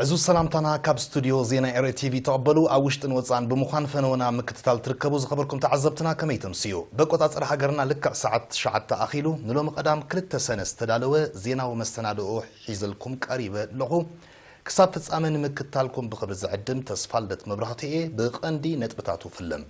ዕዙዝ ሰላምታና ካብ ስቱድዮ ዜና ኤሪ ቲቪ ተቐበሉ። ኣብ ውሽጥን ወጻእን ብምዃን ፈነወና ምክትታል ትርከቡ ዝኸበርኩም ተዓዘብትና ከመይ ተምስዩ? በቆጻጽር ሃገርና ልክዕ ሰዓት ትሽዓተ ኣኺሉ ንሎሚ ቀዳም ክልተ ሰነ ዝተዳለወ ዜናዊ መሰናድኦ ሒዘልኩም ቀሪበ ኣለኹ። ክሳብ ፍጻመ ንምክትታልኩም ብኽብሪ ዝዕድም ተስፋልደት መብራህቱ እየ። ብቐንዲ ነጥብታቱ ፍልም።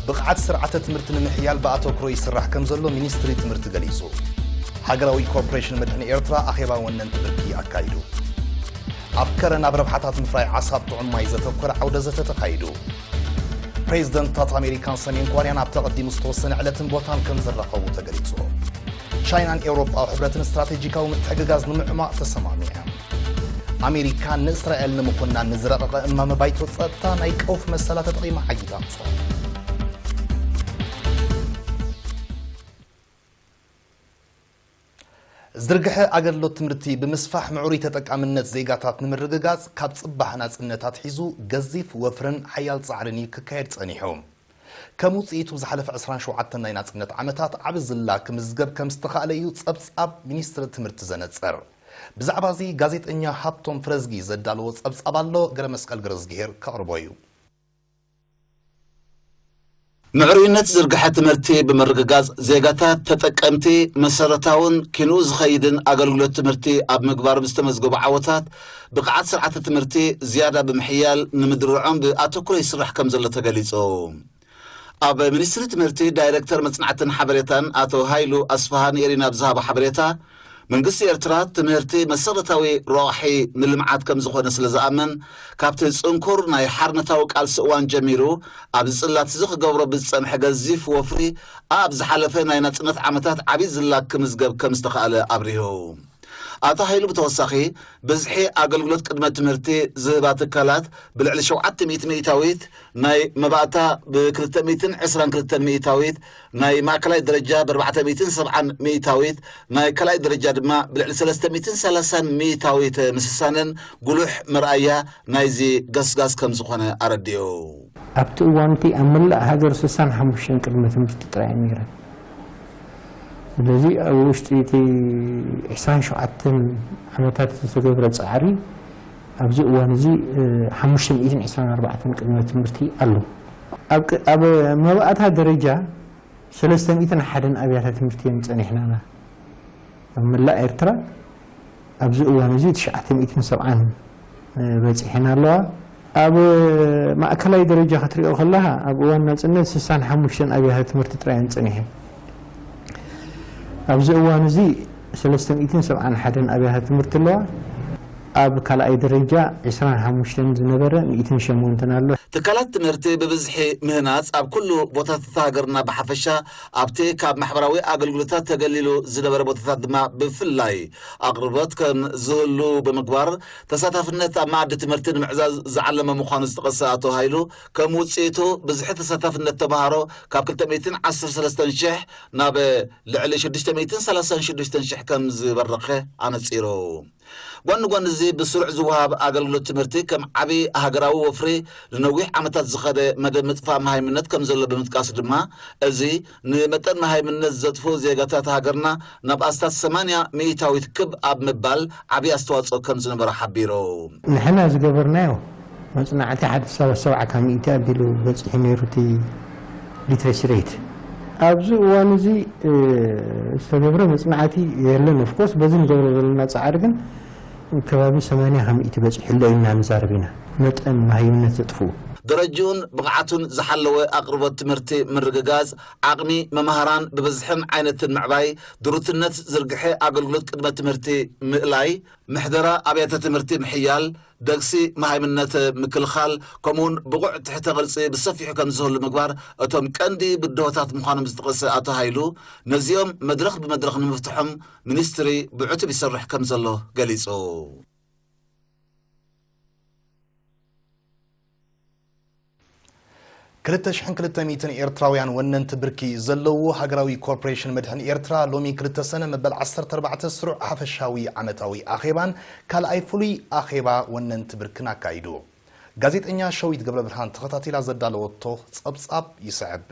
ብቕዓት ስርዓተ ትምህርቲ ንምሕያል ብኣተኩሮ ይስራሕ ከም ዘሎ ሚኒስትሪ ትምህርቲ ገሊጹ። ሃገራዊ ኮርፖሬሽን መድሕን ኤርትራ ኣኼባ ወነንቲ ብርኪ ኣካይዱ። ኣብ ከረን ኣብ ረብሓታት ምፍራይ ዓሳ ኣብ ጥዑም ማይ ዘተኮረ ዓውደ ዘተ ተኻይዱ። ፕሬዚደንትታት ኣሜሪካን ሰሜን ኮርያን ኣብቲ ኣቐዲሙ ዝተወሰነ ዕለትን ቦታን ከም ዝራኸቡ ተገሊጹ። ቻይናን ኤውሮጳዊ ሕብረትን ስትራቴጂካዊ ምትሕግጋዝ ንምዕሟቕ ተሰማሚዐን። ኣሜሪካ ንእስራኤል ንምኹናን ንዝረቐቐ እማመ ባይቶ ጸጥታ ናይ ቀውፊ መሰላ ተጠቒማ ዓጊታቶ። ዝርግሐ ኣገልግሎት ትምህርቲ ብምስፋሕ ምዕሩይ ተጠቃምነት ዜጋታት ንምርግጋጽ ካብ ጽባሕ ናጽነት ኣትሒዙ ገዚፍ ወፍርን ሓያል ጻዕርን እዩ ክካየድ ጸኒሑ። ከም ውጽኢቱ ዝሓለፈ ዕስራን ሸውዓተን ናይ ናጽነት ዓመታት ዓቢ ዝላ ክምዝገብ ከም ዝተኻእለ እዩ ጸብጻብ ሚኒስትሪ ትምህርቲ ዘነጽር። ብዛዕባ እዚ ጋዜጠኛ ሃብቶም ፍረዝጊ ዘዳለዎ ጸብጻብ ኣሎ፣ ገረ መስቀል ገረዝግሄር ከቕርቦ እዩ። ምዕሩይነት ዝርግሐ ትምህርቲ ብምርግጋጽ ዜጋታት ተጠቀምቲ መሰረታውን ኪንኡ ዝኸይድን ኣገልግሎት ትምህርቲ ኣብ ምግባር ብዝተመዝገቡ ዓወታት ብቕዓት ስርዓተ ትምህርቲ ዝያዳ ብምሕያል ንምድርዖም ብኣተኩሮ ይስራሕ ከም ዘሎ ተገሊጹ። ኣብ ሚኒስትሪ ትምህርቲ ዳይሬክተር መጽናዕትን ሓበሬታን ኣቶ ሃይሉ ኣስፍሃ ንኤሪና ብዝሃቦ ሓበሬታ፣ መንግስቲ ኤርትራ ትምህርቲ መሰረታዊ ረቑሒ ንልምዓት ከም ዝኾነ ስለ ዝኣምን፣ ካብቲ ጽንኩር ናይ ሓርነታዊ ቃልሲ እዋን ጀሚሩ ኣብዚ ጽላት እዚ ክገብሮ ብዝጸንሐ ገዚፍ ወፍሪ ኣብ ዝሓለፈ ናይ ናጽነት ዓመታት ዓቢ ዝላ ክምዝገብ ከም ዝተኻእለ ኣብሪሁ። ኣቶ ሃይሉ ብተወሳኺ፣ ብዝሒ ኣገልግሎት ቅድመ ትምህርቲ ዝህባ ትካላት ብልዕሊ ሸውዓተ ሚእቲ ሚእታዊት፣ ናይ መባእታ ብ ክልተ ሚእትን ዕስራን ክልተን ሚእታዊት፣ ናይ ማእከላይ ደረጃ ብ ኣርባዕተ ሚእትን ሰብዓን ሚእታዊት፣ ናይ ካልኣይ ደረጃ ድማ ብልዕሊ ሰለስተ ሚእትን ሰላሳን ሚእታዊት ምስሳነን ጉሉሕ መርኣያ ናይዚ ገስጋስ ከም ዝኾነ ኣረዲኡ። ኣብቲ እዋን እቲ ኣብ መላእ ሃገር ስሳን ሓሙሽተን ቅድመ ትምህርቲ ጥራይ እየን ነይረን። ስለዚ ኣብ ውሽጢ እቲ ዕስራን ሸውዓተን ዓመታት ዝተገብረ ጻዕሪ ኣብዚ እዋን እዚ፣ እ፣ ሓሙሽተ ሚእትን ዕስራን ኣርባዕተን ቅድመ ትምህርቲ ኣሎ። ኣብ ቅ-፣ ኣብ መባእታ ደረጃ ሰለስተ ሚእትን ሓደን ኣብያተ ትምህርቲ እየን ጸኒሕናና። ኣብ መላእ ኤርትራ ኣብዚ እዋን እዚ ትሽዓተ ሚእትን ሰብዓን በጺሐን ኣለዋ። ኣብ ማእከላይ ደረጃ ክትሪኦ ከለኻ፣ ኣብ እዋን ናጽነት ስሳን ሓሙሽተን ኣብያተ ትምህርቲ ጥራይ እየን ጸኒሐን። ኣብዚ እዋን እዚ ሰለስተ ሚእትን ሰብዓን ሓደን ኣብያተ ትምህርቲ ኣለዋ። ኣብ ካልኣይ ደረጃ ዕስራን ሓሙሽተን ዝነበረ ሚእትን ሸሞንተን ኣሎ። ትካላት ትምህርቲ ብብዝሒ ምህናጽ ኣብ ኩሉ ቦታታት ሃገርና ብሓፈሻ ኣብቲ ካብ ማሕበራዊ ኣገልግሎታት ተገሊሉ ዝነበረ ቦታታት ድማ ብፍላይ ኣቕርቦት ከም ዝህሉ ብምግባር ተሳታፍነት ኣብ መኣዲ ትምህርቲ ንምዕዛዝ ዝዓለመ ምዃኑ ዝጠቐሰ ኣቶ ሃይሉ፣ ከም ውጽኢቱ ብዝሒ ተሳታፍነት ተምሃሮ ካብ ክልተ ሚእትን ዓሰርተ ሰለስተን ሽሕ ናብ ልዕሊ ሽዱሽተ ሚእትን ሰላሳን ሽዱሽተን ሽሕ ከም ዝበረኸ ኣነጺሩ። ጎኒ ጎኒ እዚ ብስሩዕ ዝወሃብ ኣገልግሎት ትምህርቲ ከም ዓቢ ሃገራዊ ወፍሪ ንነዊሕ ዓመታት ዝኸደ መደብ ምጥፋእ መሃይምነት ከም ዘሎ ብምጥቃስ ድማ፣ እዚ ንመጠን መሃይምነት ዘጥፍኡ ዜጋታት ሃገርና ናብ ኣስታት ሰማንያ ሚእታዊት ክብ ኣብ ምባል ዓቢ ኣስተዋጽኦ ከም ዝነበሮ ሓቢሩ። ንሕና ዝገበርናዮ መጽናዕቲ ሓደ ሰብዓ ካብ ሚእቲ ኣቢሉ በጺሑ ነይሩ እቲ ሊትሬሲ ሬት። ኣብዚ እዋን እዚ፣ እ፣ ዝተገብረ መጽናዕቲ የለን። ኦፍኮርስ በዚ ንገብሮ ዘለና ጻዕሪ ግን ከባቢ ሰማንያ ካብ ሚእቲ በጺሑ ኣሎ ኢልና ንዛረብ ኢና። መጠን መሃይምነት ዘጥፍኡ። ደረጅኡን ብቕዓቱን ዝሓለወ ኣቕርቦት ትምህርቲ ምርግጋጽ፣ ዓቕሚ መማህራን ብብዝሕን ዓይነትን ምዕባይ፣ ድሩትነት ዝርግሐ ኣገልግሎት ቅድመ ትምህርቲ ምእላይ፣ ምሕደራ ኣብያተ ትምህርቲ ምሕያል፣ ደግሲ መሃይምነት ምክልኻል፣ ከምኡውን ብቑዕ ትሕተ ቅርጺ ብሰፊሑ ከም ዝህሉ ምግባር እቶም ቀንዲ ብድሆታት ምዃኖም ዝጠቐሰ ኣቶ ሃይሉ፣ ነዚኦም መድረኽ ብመድረኽ ንምፍትሖም ሚኒስትሪ ብዕቱብ ይሰርሕ ከም ዘሎ ገሊጹ። ክልተ ሽሕን ክልተ ሚእትን ኤርትራውያን ወነንቲ ብርኪ ዘለዉ ሃገራዊ ኮርፖሬሽን መድሕን ኤርትራ ሎሚ ክልተ ሰነ መበል ዓሰርተ ኣርባዕተ ስሩዕ ሓፈሻዊ ዓመታዊ ኣኼባን ካልኣይ ፍሉይ ኣኼባ ወነንቲ ብርክን ኣካይዱ። ጋዜጠኛ ሸዊት ገብረ ብርሃን ተኸታቲላ ዘዳለወቶ ጸብጻብ ይስዕብ።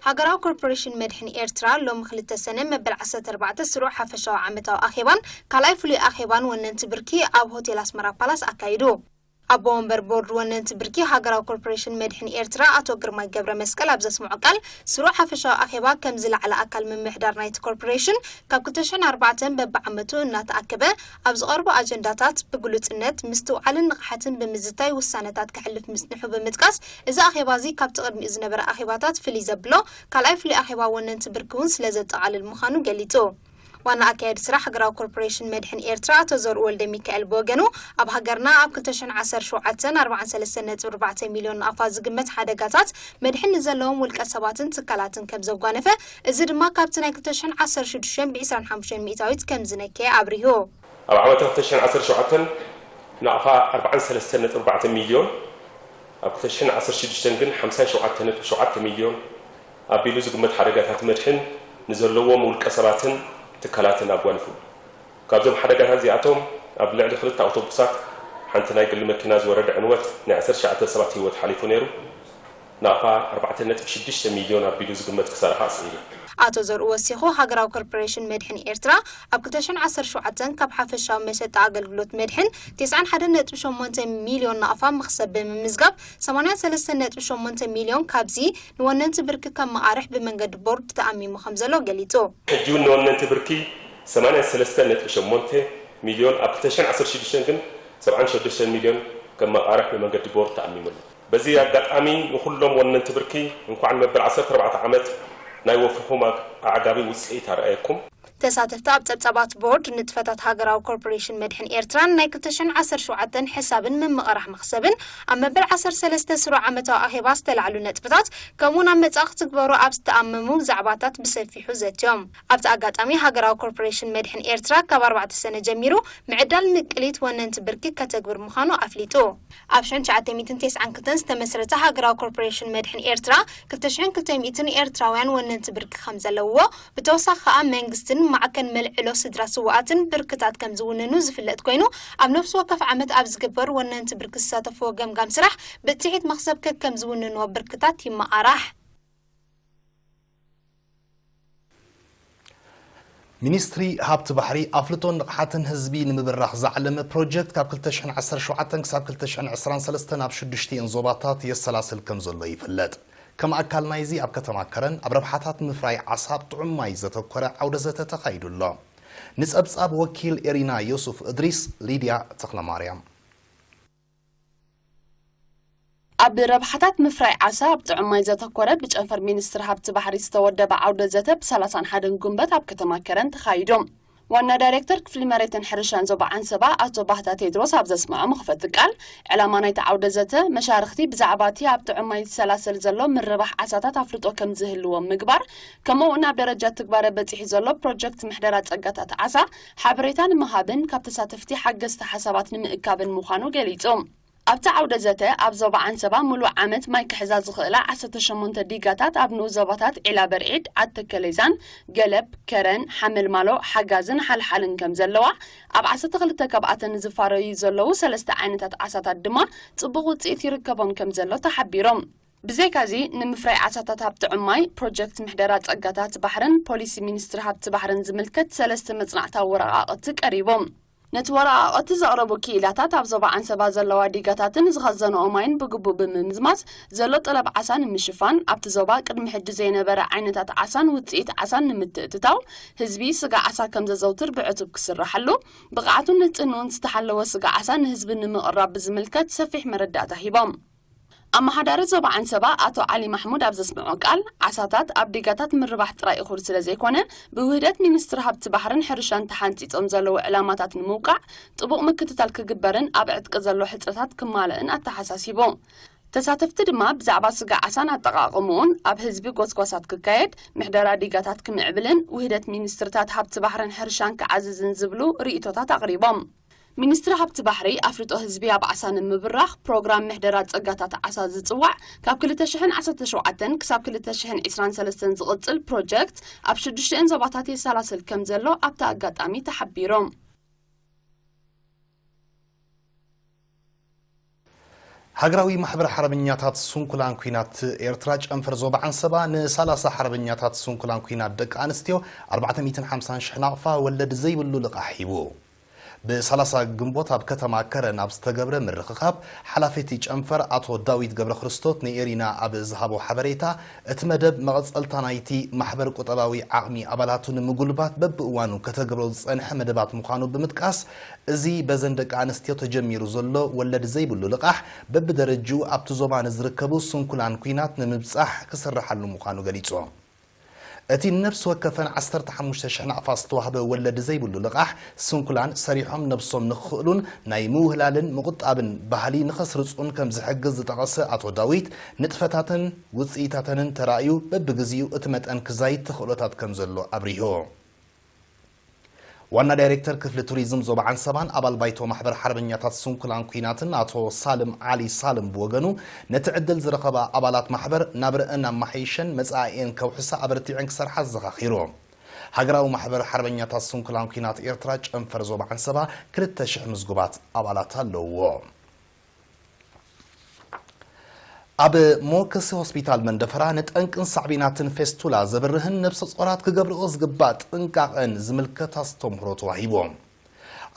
ሃገራዊ ኮርፖሬሽን መድሕን ኤርትራ ሎሚ ክልተ ሰነ መበል ዓሰርተ ኣርባዕተ ስሩዕ ሓፈሻዊ ዓመታዊ ኣኼባን ካልኣይ ፍሉይ ኣኼባን ወነንቲ ብርኪ ኣብ ሆቴል ኣስመራ ፓላስ ኣካይዱ። ኣቦ ወንበር ቦርድ ወነንቲ ብርኪ ሃገራዊ ኮርፖሬሽን መድሕን ኤርትራ ኣቶ ግርማይ ገብረ መስቀል ኣብ ዘስምዖ ቃል፣ ስሩዕ ሓፈሻዊ ኣኼባ ከም ዝለዓለ ኣካል ምምሕዳር ናይቲ ኮርፖሬሽን ካብ ክልተ ሽሕን ኣርባዕተን በብዓመቱ እናተኣከበ ኣብ ዝቐርቡ ኣጀንዳታት ብግሉጽነት፣ ምስትውዓልን ንቕሓትን ብምዝታይ ውሳነታት ከሕልፍ ምጽንሑ ብምጥቃስ፣ እዚ ኣኼባ እዚ ካብቲ ቅድሚኡ ዝነበረ ኣኼባታት ፍልይ ዘብሎ ካልኣይ ፍሉይ ኣኼባ ወነንቲ ብርኪ እውን ስለ ዘጠቓልል ምዃኑ ገሊጹ። ዋና ኣካያዲ ስራሕ ሃገራዊ ኮርፖሬሽን መድሕን ኤርትራ ኣቶ ዘርኡ ወልደሚካኤል ብወገኑ፣ ኣብ ሃገርና ኣብ ክልተ ሽሕን ዓሰርተ ሸውዓተን ኣርባዓን ሰለስተን ነጥቢ ኣርባዕተ ሚልዮን ናቕፋ ዝግመት ሓደጋታት መድሕን ንዘለዎም ውልቀ ሰባትን ትካላትን ከም ዘጓነፈ፣ እዚ ድማ ካብቲ ናይ ክልተ ሽሕን ዓሰርተ ሽዱሽተን ብ ዕስራን ሓሙሽተን ሚእታዊት ከም ዝነከየ ኣብሪሁ። ኣብ ዓመተ ክልተ ሽሕን ዓሰርተ ሸውዓተን ናቕፋ ኣርባዓን ሰለስተን ነጥቢ ኣርባዕተ ሚልዮን፣ ኣብ ክልተ ሽሕን ዓሰርተ ሽዱሽተን ግን ሓምሳን ሸውዓተን ነጥቢ ሸውዓተ ሚልዮን ኣቢሉ ዝግመት ሓደጋታት መድሕን ንዘለዎም ውልቀ ሰባትን ትካላትን ኣጓኒፉ። ካብዞም ሓደጋታት እዚኣቶም ኣብ ልዕሊ ክልተ ኣውቶቡሳት ሓንቲ ናይ ግሊ መኪና ዝወረደ ዕንወት ናይ ዓሰርተ ትሽዓተ ሰባት ህይወት ሓሊፉ ነይሩ። ናቕፋ ኣርባዕተ ነጥቢ ሽዱሽተ ሚልዮን ኣቢሉ ዝግመት ክሳራ ኣስዒቡ። ኣቶ ዘርኡ ወሲኹ፣ ሃገራዊ ኮርፖሬሽን መድሕን ኤርትራ ኣብ ክልተ ሽሕን ዓሰርተ ሸውዓተን ካብ ሓፈሻዊ መሸጣ ኣገልግሎት መድሕን ተስዓን ሓደን ነጥቢ ሸሞንተ ሚልዮን ናቕፋ መኽሰብ ብምምዝጋብ፣ ሰማንያን ሰለስተን ነጥቢ ሸሞንተ ሚልዮን ካብዚ ንወነንቲ ብርኪ ከመቓርሕ ብመንገዲ ቦርድ ተኣሚሙ ከም ዘሎ ገሊጹ። ሕጂ እውን ንወነንቲ ብርኪ ሰማንያን ሰለስተን ነጥቢ ሸሞንተ ሚልዮን፣ ኣብ ክልተ ሽሕን ዓሰርተ ሽዱሽተን ግን ሰብዓን ሸዱሽተን ሚልዮን ከመቓርሕ ብመንገዲ ቦርድ ተኣሚሙ ኣሎ። በዚ ኣጋጣሚ ንኹሎም ወነንቲ ብርኪ እንኳዕ ንመበል ዓሰርተ ኣርባዕተ ዓመት ናይ ወፍርኹም ኣዕጋቢ ውፅኢት ኣርኣየኩም። ተሳተፍቲ ኣብ ጸብጻባት ቦርድ ንጥፈታት ሃገራዊ ኮርፖሬሽን መድሕን ኤርትራን ናይ ክልተ ሽሕን ዓሰርተ ሸውዓተን ሕሳብን ምምቕራሕ መኽሰብን ኣብ መበል ዓሰርተ ሰለስተ ስሩዕ ዓመታዊ ኣኼባ ዝተላዕሉ ነጥብታት ከምኡውን ኣብ መጻኢ ክትግበሩ ኣብ ዝተኣመሙ ዛዕባታት ብሰፊሑ ዘትዮም። ኣብቲ ኣጋጣሚ ሃገራዊ ኮርፖሬሽን መድሕን ኤርትራ ካብ ኣርባዕተ ሰነ ጀሚሩ ምዕዳል ምቅሊት ወነንቲ ብርኪ ከተግብር ምዃኑ ኣፍሊጡ። ኣብ ሽሕን ትሽዓተ ሚእትን ተስዓን ክልተን ዝተመስረተ ሃገራዊ ኮርፖሬሽን መድሕን ኤርትራ ክልተ ሽሕን ክልተ ሚእትን ኤርትራውያን ወነንቲ ብርኪ ከም ዘለውዎ፣ ብተወሳኺ ከኣ መንግስትን ማዕከን መልዕሎ ስድራ ስውኣትን ብርክታት ከም ዝውንኑ ዝፍለጥ ኮይኑ፣ ኣብ ነፍሲ ወከፍ ዓመት ኣብ ዝግበር ወነንቲ ብርኪ ዝሳተፍዎ ገምጋም ስራሕ ብጽሒት መኽሰብ ከከም ዝውንንዎ ብርክታት ይመቓራሕ። ሚኒስትሪ ሃብቲ ባሕሪ ኣፍልጦን ንቕሓትን ህዝቢ ንምብራኽ ዝዓለመ ፕሮጀክት ካብ ክልተ ሽሕን ዓሰርተ ሸውዓተን ክሳብ ክልተ ሽሕን ዕስራን ሰለስተን ኣብ ሽዱሽቲኤን ዞባታት የሰላስል ከም ዘሎ ይፍለጥ። ከም ኣካል ናይዚ ኣብ ከተማ ከረን ኣብ ረብሓታት ምፍራይ ዓሳ ኣብ ጥዑም ማይ ዘተኮረ ዓውደ ዘተ ተኻይዱ ኣሎ። ንጸብጻብ ወኪል ኤሪና ዮሱፍ እድሪስ ሊድያ ተኽለማርያም። ኣብ ረብሓታት ምፍራይ ዓሳ ኣብ ጥዑም ማይ ዘተኮረ ብጨንፈር ሚኒስትሪ ሃብቲ ባሕሪ ዝተወደበ ዓውደ ዘተ ብ ሰላሳን ሓደን ጉንበት ኣብ ከተማ ከረን ተኻይዱ። ዋና ዳይሬክተር ክፍሊ መሬትን ሕርሻን ዞባ ዓንሰባ ኣቶ ባህታ ቴድሮስ ኣብ ዘስምዖ መኽፈቲ ቃል፣ ዕላማ ናይቲ ዓውደ ዘተ መሻርኽቲ ብዛዕባ እቲ ኣብ ጥዑም ማይ ዝሰላሰል ዘሎ ምርባሕ ዓሳታት ኣፍልጦ ከም ዝህልዎም ምግባር፣ ከምኡ እውን ኣብ ደረጃ ትግባረ በጺሑ ዘሎ ፕሮጀክት ምሕደራ ጸጋታት ዓሳ ሓበሬታ ንምሃብን ካብ ተሳተፍቲ ሓገዝቲ ሓሳባት ንምእካብን ምዃኑ ገሊጹ። ኣብቲ ዓውደ ዘተ፣ ኣብ ዞባ ዓንሰባ ምሉእ ዓመት ማይ ክሕዛ ዝኽእላ ዓሰርተ ሸሞንተ ዲጋታት ኣብ ንኡስ ዞባታት ዒላ በርዒድ፣ ዓድ ተከሌዛን፣ ገለብ፣ ከረን፣ ሓመልማሎ፣ ሓጋዝን ሓልሓልን ከም ዘለዋ፣ ኣብ ዓሰርተ ክልተ ካብኣተን ዝፋረዩ ዘለዉ ሰለስተ ዓይነታት ዓሳታት ድማ ጽቡቕ ውጽኢት ይርከቦም ከም ዘሎ ተሓቢሩ። ብዘይካዚ፣ ንምፍራይ ዓሳታት ሃብቲ ዕማይ፣ ፕሮጀክት ምሕደራ ጸጋታት ባሕርን ፖሊሲ ሚኒስትሪ ሃብቲ ባሕርን ዝምልከት ሰለስተ መጽናዕታዊ ወረቓቕቲ ቀሪቡ። ነቲ ወረቓቕቲ ዘቕረቡ ክኢላታት ኣብ ዞባ ዓንሰባ ዘለዋ ዲጋታትን ዝኸዘንኦ ማይን ብግቡእ ብምምዝማዝ ዘሎ ጠለብ ዓሳ ንምሽፋን፣ ኣብቲ ዞባ ቅድሚ ሕጂ ዘይነበረ ዓይነታት ዓሳን ውጽኢት ዓሳን ንምትእትታው፣ ህዝቢ ስጋ ዓሳ ከም ዘዘውትር ብዕቱብ ክስራሓሉ፣ ብቕዓቱን ንጽህንኡን ዝተሓለወ ስጋ ዓሳ ንህዝቢ ንምቕራብ ብዝምልከት ሰፊሕ መረዳእታ ሂቦም። ኣመሓዳሪ ዞባ ዓንሰባ ኣቶ ዓሊ ማሕሙድ ኣብ ዘስምዖ ቃል፣ ዓሳታት ኣብ ዲጋታት ምርባሕ ጥራይ እኹል ስለ ዘይኮነ፣ ብውህደት ሚኒስትሪ ሃብቲ ባሕርን ሕርሻን ተሓንጺጾም ዘለዉ ዕላማታት ንምውቃዕ ጥቡቕ ምክትታል ክግበርን ኣብ ዕጥቂ ዘሎ ሕጽረታት ክማለእን ኣተሓሳሲቡ። ተሳተፍቲ ድማ ብዛዕባ ስጋ ዓሳን ኣጠቓቕምኡን ኣብ ህዝቢ ጎስጓሳት ክካየድ፣ ምሕደራ ዲጋታት ክምዕብልን ውህደት ሚኒስትርታት ሃብቲ ባሕርን ሕርሻን ክዓዝዝን ዝብሉ ርእይቶታት ኣቕሪቦም። ሚኒስትሪ ሃብቲ ባሕሪ ኣፍልጦ ህዝቢ ኣብ ዓሳ ንምብራኽ ፕሮግራም ምሕደራ ጸጋታት ዓሳ ዝጽዋዕ ካብ ክልተ ሽሕን ዓሰርተ ሸውዓተን ክሳብ ክልተ ሽሕን ዕስራን ሰለስተን ዝቕጽል ፕሮጀክት ኣብ ሽዱሽተኤን ዞባታት የሰላስል ከም ዘሎ ኣብቲ ኣጋጣሚ ተሓቢሩ። ሃገራዊ ማሕበር ሓርበኛታት ስንኩላን ኲናት ኤርትራ ጨንፈር ዞባ ዓንሰባ ን30 ሓርበኛታት ስንኩላን ኲናት ደቂ ኣንስትዮ ኣርባዕተ ሚእትን ሓምሳን ሽሕ ናቕፋ ወለድ ዘይብሉ ልቓሕ ሂቡ። ብ30 ግንቦት ኣብ ከተማ ከረን ኣብ ዝተገብረ ምርኽኻብ፣ ሓላፊ እቲ ጨንፈር ኣቶ ዳዊት ገብረክርስቶስ ንኤሪና ኣብ ዝሃቦ ሓበሬታ፣ እቲ መደብ መቐጸልታ ናይቲ ማሕበር ቁጠባዊ ዓቕሚ ኣባላቱ ንምጉልባት በብእዋኑ ከተግብሮ ዝጸንሐ መደባት ምዃኑ ብምጥቃስ፣ እዚ በዘን ደቂ ኣንስትዮ ተጀሚሩ ዘሎ ወለድ ዘይብሉ ልቓሕ፣ በብደረጅኡ ኣብቲ ዞባ ንዝርከቡ ስንኩላን ኲናት ንምብጻሕ ክስርሓሉ ምዃኑ ገሊጹ። እቲ ንነፍሲ ወከፈን ዓሰርተ ሓሙሽተ ሽሕ ናቕፋ ዝተዋህበ ወለድ ዘይብሉ ልቓሕ፣ ስንኩላን ሰሪሖም ነብሶም ንኽኽእሉን ናይ ምውህላልን ምቑጣብን ባህሊ ንኸስርጹን ከም ዝሕግዝ ዝጠቐሰ ኣቶ ዳዊት፣ ንጥፈታተን ውጽኢታተንን ተራእዩ፣ በብግዚኡ እቲ መጠን ክዛይድ ተኽእሎታት ከም ዘሎ ኣብሪሁ። ዋና ዳይሬክተር ክፍሊ ቱሪዝም ዞባ ዓንሰባን ኣባል ባይቶ ማሕበር ሓርበኛታት ስንኩላን ኲናትን ኣቶ ሳልም ዓሊ ሳልም ብወገኑ፣ ነቲ ዕድል ዝረኸባ ኣባላት ማሕበር ናብረአን ኣማሓይሸን መጻኢኤን ከውሕሳ ኣበርቲዐን ክሰርሓ ኣዘኻኺሩ። ሃገራዊ ማሕበር ሓርበኛታት ስንኩላን ኲናት ኤርትራ ጨንፈር ዞባ ዓንሰባ ክልተ ሽሕ ምዝጉባት ኣባላት ኣለውዎ። ኣብ መወከሲ ሆስፒታል መንደፈራ ንጠንቅን ሳዕቤናትን ፌስቱላ ዘብርህን ነብሰ ጾራት ክገብርኦ ዝግባእ ጥንቃቐን ዝምልከት ኣስተምህሮ ተዋሂቦም።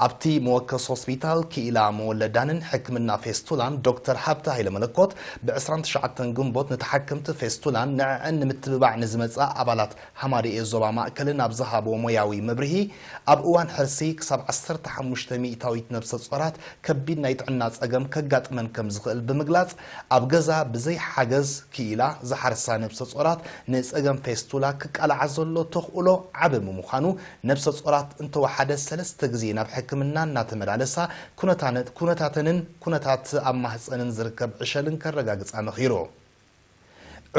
ኣብቲ መወከሲ ሆስፒታል ክኢላ መወለዳንን ሕክምና ፌስቱላን ዶክተር ሃብተ ሃይለ መለኮት ብ ዕስራን ትሽዓተን ግንቦት ንተሓከምቲ ፌስቱላን ንዕዐን ንምትብባዕ ንዝመጻ ኣባላት ሃማደኤ ዞባ ማእከልን ኣብ ዝሃቦ ሞያዊ መብርሂ፣ ኣብ እዋን ሕርሲ ክሳብ ዓሰርተ ሓሙሽተ ሚእታዊት ነብሰ ጾራት ከቢድ ናይ ጥዕና ጸገም ከጋጥመን ከም ዝኽእል ብምግላጽ፣ ኣብ ገዛ ብዘይ ሓገዝ ክኢላ ዝሓርሳ ነብሰ ጾራት ንጸገም ፌስቱላ ክቃልዓ ዘሎ ተኽእሎ ዓቢ ብምዃኑ፣ ነብሰ ጾራት እንተወሓደ ሰለስተ ግዜ ናብ ሕክምና እናተመላለሳ ኩነታነ-፣ ኩነታተንን ኩነታት ኣብ ማህጸንን ዝርከብ ዕሸልን ከረጋግጻ መኺሩ።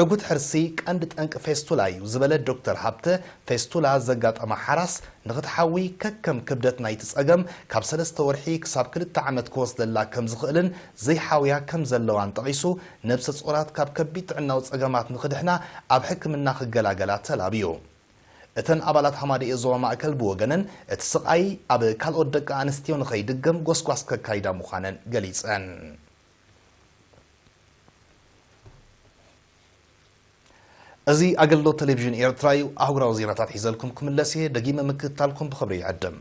ዕጉት ሕርሲ ቀንዲ ጠንቂ ፌስቱላ እዩ ዝበለ ዶክተር ሃብተ፣ ፌስቱላ ዘጋጠማ ሓራስ ንኽትሓዊ ከከም ክብደት ናይቲ ጸገም ካብ ሰለስተ ወርሒ ክሳብ ክልተ ዓመት ክወስደላ ከም ዝኽእልን ዘይሓውያ ከም ዘለዋን ጠቒሱ፣ ነብሰ ጾራት ካብ ከቢድ ጥዕናዊ ጸገማት ንኽድሕና ኣብ ሕክምና ክገላገላ ተላብዩ። እተን ኣባላት ሃማደኤ ዞባ ማእከል ብወገነን፣ እቲ ስቓይ ኣብ ካልኦት ደቂ ኣንስትዮ ንኸይድገም ጎስጓስ ከካይዳ ምዃነን ገሊጸን። እዚ ኣገልግሎት ቴሌቪዥን ኤርትራ እዩ። ኣህጉራዊ ዜናታት ሒዘልኩም ክምለስ እየ። ደጊመ ምክትታልኩም ብኽብሪ ይዕድም።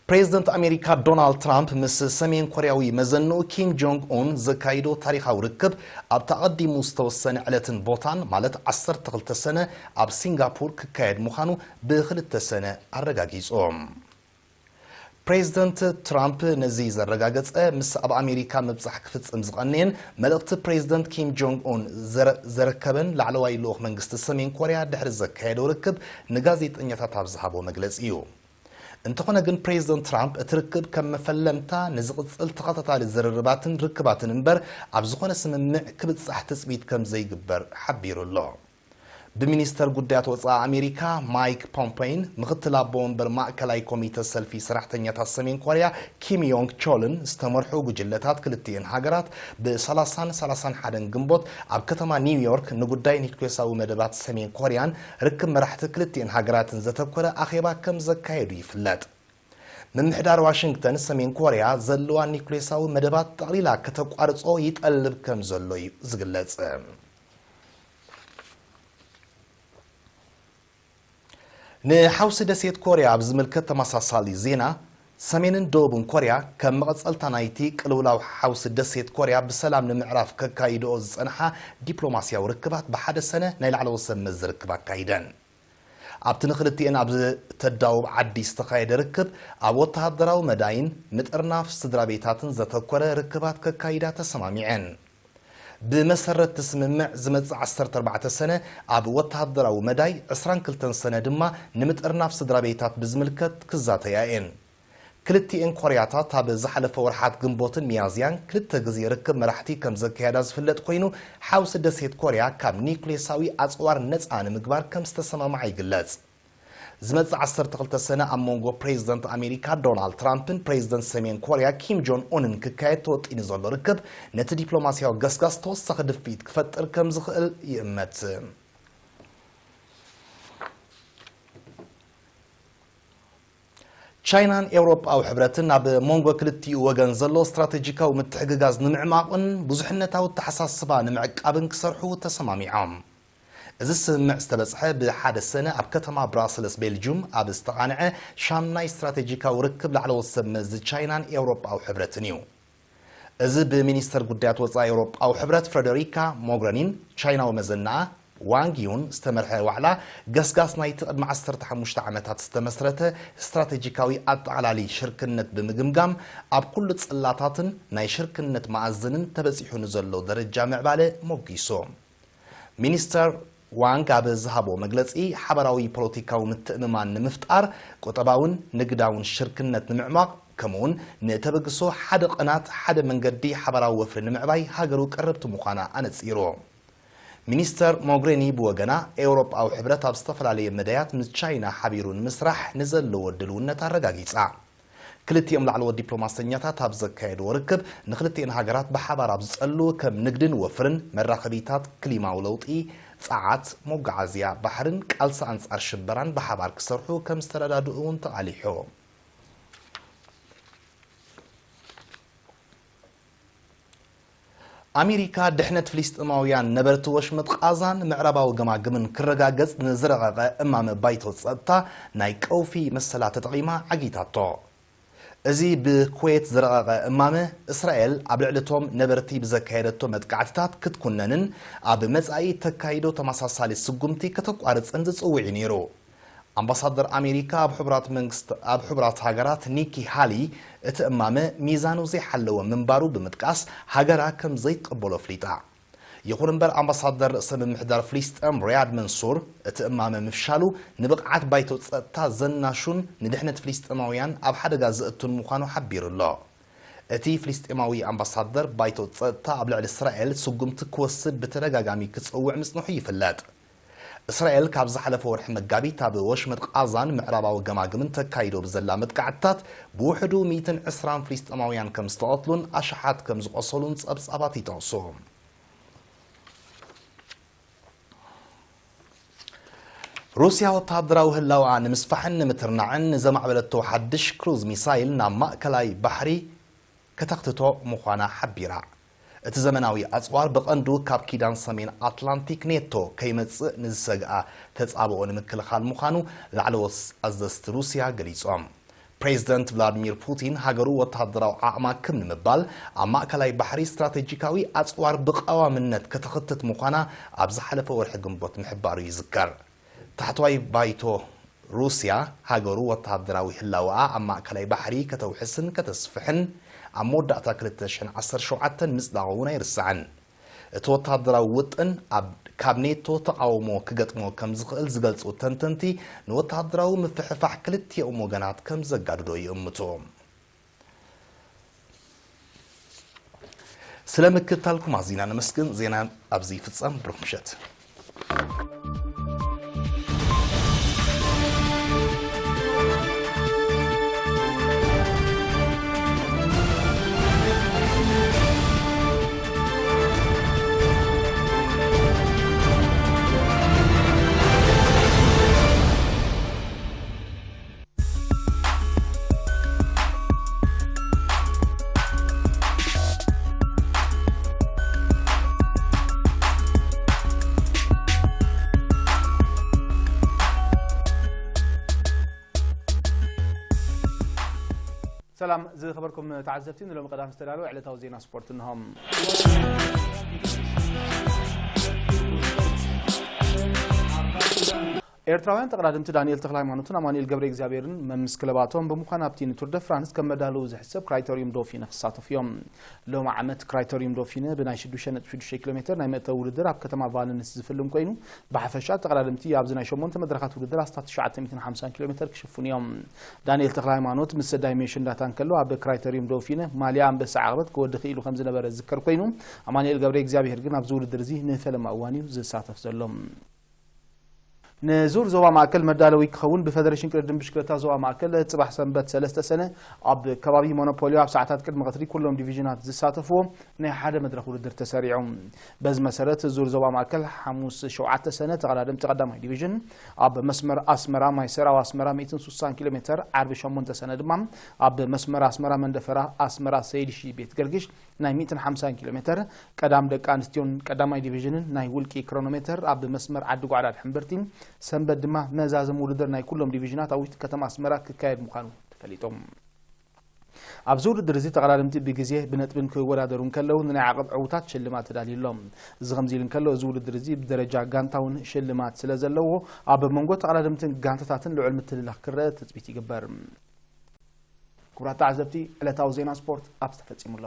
ፕሬዝደንት ኣሜሪካ ዶናልድ ትራምፕ ምስ ሰሜን ኮርያዊ መዘንኡ ኪም ጆንግ ኡን ዘካይዶ ታሪኻዊ ርክብ፣ ኣብቲ ኣቐዲሙ ዝተወሰነ ዕለትን ቦታን፣ ማለት ዓሰርተ ክልተ ሰነ፣ ኣብ ሲንጋፖር ክካየድ ምዃኑ ብክልተ ሰነ ኣረጋጊጾም። ፕሬዝደንት ትራምፕ ነዚ ዘረጋገጸ፣ ምስ ኣብ ኣሜሪካ ምብጻሕ ክፍጽም ዝቐነየን፣ መልእኽቲ ፕሬዝደንት ኪም ጆንግ ኡን ዘረ-፣ ዘረከበን ላዕለዋይ ልኡኽ መንግስቲ ሰሜን ኮርያ ድሕሪ ዘካየዶ ርክብ ንጋዜጠኛታት ኣብ ዝሃቦ መግለጺ እዩ። እንተኾነ ግን፣ ፕሬዝደንት ትራምፕ እቲ ርክብ ከም መፈለምታ ንዝቕጽል ተኸታታሊ ዝርርባትን ርክባትን እምበር፣ ኣብ ዝኾነ ስምምዕ ክብጻሕ ትጽቢት ከም ዘይግበር ሓቢሩ ኣሎ። ብሚኒስተር ጉዳያት ወጻኢ ኣሜሪካ ማይክ ፖምፔይን ምኽትል ኣቦ ወንበር ማእከላይ ኮሚተ ሰልፊ ሰራሕተኛታት ሰሜን ኮርያ ኪም ዮንግ ቾልን ዝተመርሑ ጉጅለታት ክልቲኤን ሃገራት ብ30ን ሰላሳን ሓደን ግንቦት ኣብ ከተማ ኒውዮርክ ንጉዳይ ኒውክሌሳዊ መደባት ሰሜን ኮርያን ርክብ መራሕቲ ክልቲኤን ሃገራትን ዘተኮረ ኣኼባ ከም ዘካየዱ ይፍለጥ። ምምሕዳር ዋሽንግተን ሰሜን ኮርያ ዘለዋ ኒውክሌሳዊ መደባት ጠቕሊላ ከተቋርጾ ይጠልብ ከም ዘሎ እዩ ዝግለጽ። ንሓውሲ ደሴት ኮርያ ኣብ ዝምልከት ተመሳሳሊ ዜና፣ ሰሜንን ደቡብን ኮርያ ከም መቐጸልታ ናይቲ ቅልውላው ሓውሲ ደሴት ኮርያ ብሰላም ንምዕራፍ ከካይድኦ ዝጸንሓ ዲፕሎማስያዊ ርክባት ብሓደ ሰነ ናይ ላዕለዎት ሰብ መዚ ርክብ ኣካይደን። ኣብቲ ንክልቲኤን ኣብ ዝተዳወብ ዓዲ ዝተኻየደ ርክብ፣ ኣብ ወተሃደራዊ መዳይን ምጥርናፍ ስድራ ቤታትን ዘተኮረ ርክባት ከካይዳ ተሰማሚዐን። ብመሰረት እቲ ስምምዕ፣ ዝመጽእ ዓሰርተ ኣርባዕተ ሰነ ኣብ ወተሃደራዊ መዳይ፣ ዕስራን ክልተን ሰነ ድማ ንምጥርናፍ ስድራ ቤታት ብዝምልከት ክዛተያ እየን። ክልቲኤን ኮርያታት ኣብ ዝሓለፈ ወርሓት ግንቦትን ሚያዝያን ክልተ ግዜ ርክብ መራሕቲ ከም ዘካየዳ ዝፍለጥ ኮይኑ፣ ሓውሲ ደሴት ኮርያ ካብ ኒውክሌሳዊ ኣጽዋር ነጻ ንምግባር ከም ዝተሰማምዓ ይግለጽ። ዝመጽእ ዓሰርተ ክልተ ሰነ ኣብ መንጎ ፕሬዝደንት ኣሜሪካ ዶናልድ ትራምፕን ፕሬዝደንት ሰሜን ኮርያ ኪም ጆን ኡንን ክካየድ ተወጢኑ ዘሎ ርክብ፣ ነቲ ዲፕሎማስያዊ ገስጋስ ተወሳኺ ድፍኢት ክፈጥር ከም ዝኽእል ይእመት። ቻይናን ኤውሮጳዊ ሕብረትን ኣብ መንጎ ክልቲኡ ወገን ዘሎ ስትራቴጂካዊ ምትሕግጋዝ ንምዕማቕን ብዙሕነታዊ ኣተሓሳስባ ንምዕቃብን ክሰርሑ ተሰማሚዖም። እዚ ስምምዕ ዝተበጽሐ ብሓደ ሰነ ኣብ ከተማ ብራስልስ ቤልጅዩም ኣብ ዝተቓንዐ ሻምናይ ስትራቴጂካዊ ርክብ ላዕለዎት ሰብ መዚ ቻይናን ኤውሮጳዊ ሕብረትን እዩ። እዚ ብሚኒስተር ጉዳያት ወጻኢ ኤውሮጳዊ ሕብረት ፍረደሪካ ሞግረኒን ቻይናዊ መዘናኣ ዋንግ ዩን ዝተመርሐ ዋዕላ፣ ገስጋስ ናይቲ ቅድሚ ዓሰርተ ሓሙሽተ ዓመታት ዝተመስረተ ስትራቴጂካዊ ኣጠቓላሊ ሽርክነት ብምግምጋም፣ ኣብ ኩሉ ጽላታትን ናይ ሽርክነት መኣዝንን ተበጺሑ ንዘሎ ደረጃ ምዕባለ ሞጊሱ። ሚኒስተር ዋንግ ኣብ ዝሃቦ መግለጺ፣ ሓባራዊ ፖለቲካዊ ምትእምማን ንምፍጣር፣ ቁጠባውን ንግዳውን ሽርክነት ንምዕማቕ፣ ከምኡውን ንተበግሶ ሓደ ቅናት ሓደ መንገዲ ሓባራዊ ወፍሪ ንምዕባይ ሃገሩ ቀረብቲ ምዃና ኣነጺሩ። ሚኒስተር ሞግሬኒ ብወገና፣ ኤውሮጳዊ ሕብረት ኣብ ዝተፈላለየ መዳያት ምስ ቻይና ሓቢሩ ንምስራሕ ንዘለዎ ድልውነት ኣረጋጊጻ። ክልቲኦም ላዕለዎት ዲፕሎማሰኛታት ኣብ ዘካየድዎ ርክብ፣ ንክልቲኤን ሃገራት ብሓባር ኣብ ዝጸሉ ከም ንግድን ወፍርን፣ መራኸቢታት፣ ክሊማዊ ለውጢ፣ ጸዓት፣ መጓዓዝያ ባሕርን ቃልሲ ኣንጻር ሽበራን ብሓባር ክሰርሑ ከም ዝተረዳድኡ እውን ተቓሊሑ። ኣሜሪካ ድሕነት ፍልስጤማውያን ነበርቲ ወሽመጥ ቃዛን ምዕራባዊ ገማግምን ክረጋገጽ ንዝረቐቐ እማመ ባይቶ ጸጥታ ናይ ቀውፊ መሰላ ተጠቒማ ዓጊታቶ። እዚ ብኩዌት ዝረቐቐ እማመ፣ እስራኤል ኣብ ልዕሊ እቶም ነበርቲ ብዘካየደቶ መጥቃዕትታት ክትኩነንን ኣብ መጻኢ ተካይዶ ተመሳሳሊ ስጉምቲ ከተቋርጽን ዝጽውዕ እዩ ነይሩ። ኣምባሳደር ኣሜሪካ ኣብ ሕቡራት መንግስት-፣ ኣብ ሕቡራት ሃገራት ኒኪ ሃሊ፣ እቲ እማመ ሚዛኑ ዘይሓለወ ምንባሩ ብምጥቃስ፣ ሃገራ ከም ዘይትቕበሎ ኣፍሊጣ። ይኹን እምበር፣ ኣምባሳደር ርእሰ ምምሕዳር ፍልስጤም ሪያድ መንሱር፣ እቲ እማመ ምፍሻሉ ንብቕዓት ባይቶ ጸጥታ ዘናሹን ንድሕነት ፍልስጤማውያን ኣብ ሓደጋ ዘእቱን ምዃኑ ሓቢሩ ኣሎ። እቲ ፍልስጤማዊ ኣምባሳደር፣ ባይቶ ጸጥታ ኣብ ልዕሊ እስራኤል ስጉምቲ ክወስድ ብተደጋጋሚ ክጸውዕ ምጽንሑ ይፍለጥ። እስራኤል ካብ ዝሓለፈ ወርሒ መጋቢት ኣብ ወሽመጥ ቃዛን ምዕራባዊ ገማግምን ተካይዶ ብዘላ መጥቃዕትታት ብውሕዱ ሚእትን ዕስራን ፍልስጤማውያን ከም ዝተቐትሉን ኣሽሓት ከም ዝቖሰሉን ጸብጻባት ይጠቕሱ። ሩስያ ወተሃደራዊ ህላወኣ ንምስፋሕን ንምትርናዕን ንዘማዕበለቶ ሓድሽ ክሩዝ ሚሳይል ናብ ማእከላይ ባሕሪ ከተኽትቶ ምዃና ሓቢራ። እቲ ዘመናዊ ኣጽዋር ብቐንዱ ካብ ኪዳን ሰሜን ኣትላንቲክ ኔቶ ከይመጽእ ንዝሰግኣ ተጻብኦ ንምክልኻል ምዃኑ ላዕለዎት ኣዘዝቲ ሩስያ ገሊጾም። ፕሬዝደንት ቭላድሚር ፑቲን፣ ሃገሩ ወተሃደራዊ ዓቕማ ክብ ንምባል ኣብ ማእከላይ ባሕሪ ስትራቴጂካዊ ኣጽዋር ብቐዋምነት ከተኽትት ምዃና ኣብ ዝሓለፈ ወርሒ ግንቦት ምሕባሩ ይዝከር። ታሕተዋይ ባይቶ ሩስያ፣ ሃገሩ ወተሃደራዊ ህላወኣ ኣብ ማእከላይ ባሕሪ ከተውሕስን ከተስፍሕን ኣብ መወዳእታ ክልተ ሽሕን ዓሰርተ ሸውዓተን ምጽዳቑ እውን ኣይርሳዕን። እቲ ወተሃደራዊ ውጥን ኣብ፣ ካብ ኔቶ ተቓውሞ ክገጥሞ ከም ዝኽእል ዝገልጹ ተንተንቲ፣ ንወተሃደራዊ ምፍሕፋሕ ክልቲኦም ወገናት ከም ዘጋድዶ ይእምቱ። ስለ ምክትታልኩም ኣዚና ነመስግን። ዜና ኣብዚ ይፍጸም። ብሩኽ ምሸት። ሰላም ዝኸበርኩም ተዓዘብቲ፣ ንሎሚ ቀዳም ዝተዳለወ ዕለታዊ ዜና ስፖርት እንሆ። ኤርትራውያን ተቐዳደምቲ ዳንኤል ተኽለሃይማኖትን ኣማኑኤል ገብረ እግዚኣብሔርን መምስ ክለባቶም ብምዃን ኣብቲ ንቱር ደ ፍራንስ ከም መዳለዊ ዝሕሰብ ክራይተሪዩም ዶፊነ ክሳተፉ እዮም። ሎሚ ዓመት ክራይተሪዩም ዶፊነ ብናይ ሽዱሽተ ነጥቢ ሽዱሽተ ኪሎ ሜትር ናይ መእተዊ ውድድር ኣብ ከተማ ቫለንስ ዝፍልም ኮይኑ፣ ብሓፈሻ ተቐዳደምቲ ኣብዚ ናይ ሸሞንተ መድረኻት ውድድር ኣስታት ትሽዓተ ሚእትን ሓምሳን ኪሎ ሜትር ክሽፍኑ እዮም። ዳንኤል ተኽለሃይማኖት ምስ ዳይሜንሽን ዳታ እንከሎ፣ ኣብ ክራይተሪዩም ዶፊነ ማልያ ኣንበሳ ዓቐበት ክወዲ ክኢሉ ከም ዝነበረ ዝዝከር ኮይኑ፣ ኣማኑኤል ገብረ እግዚኣብሔር ግን ኣብዚ ውድድር እዚ ንፈለማ እዋን እዩ ዝሳተፍ ዘሎ። ንዙር ዞባ ማእከል መዳለዊ ክኸውን ብፈደሬሽን ቅድድም ብሽክለታ ዞባ ማእከል ጽባሕ ሰንበት ሰለስተ ሰነ ኣብ ከባቢ ሞኖፖሊዮ ኣብ ሰዓታት ቅድሚ ቀትሪ ኩሎም ዲቪዥናት ዝሳተፍዎ ናይ ሓደ መድረኽ ውድድር ተሰሪዑ። በዚ መሰረት ዙር ዞባ ማእከል ሓሙስ ሸውዓተ ሰነ ተቐዳደምቲ ቀዳማይ ዲቪዥን ኣብ መስመር ኣስመራ ማይ ሰራው ኣስመራ ሚእትን ስሳን ኪሎ ሜተር፣ ዓርቢ ሸሞንተ ሰነ ድማ ኣብ መስመር ኣስመራ መንደፈራ ኣስመራ ሰይድ ሺ ቤት ገርግሽ ናይ ሚእትን ሓምሳን ኪሎ ሜተር፣ ቀዳም ደቂ ኣንስትዮን ቀዳማይ ዲቪዥንን ናይ ውልቂ ክሮኖሜተር ኣብ መስመር ዓዲ ጓዕዳድ ሕምብርቲ፣ ሰንበት ድማ መዛዘም ውድድር ናይ ኩሎም ዲቪዥናት ኣብ ውሽጢ ከተማ ኣስመራ ክካየድ ምዃኑ ተፈሊጡ። ኣብዚ ውድድር እዚ ተቐዳደምቲ ብግዜ ብነጥብን ክወዳደሩ እንከለዉ ንናይ ዓቐብ ዕውታት ሽልማት ተዳልዩ ኣሎ። እዚ ከምዚ ኢሉ እንከሎ እዚ ውድድር እዚ ብደረጃ ጋንታ እውን ሽልማት ስለ ዘለዎ ኣብ መንጎ ተቐዳደምትን ጋንታታትን ልዑል ምትልላኽ ክረአ ትፅቢት ይግበር። ክቡራት ተዓዘብቲ ዕለታዊ ዜና ስፖርት ኣብዚ ተፈፂሙ ኣሎ።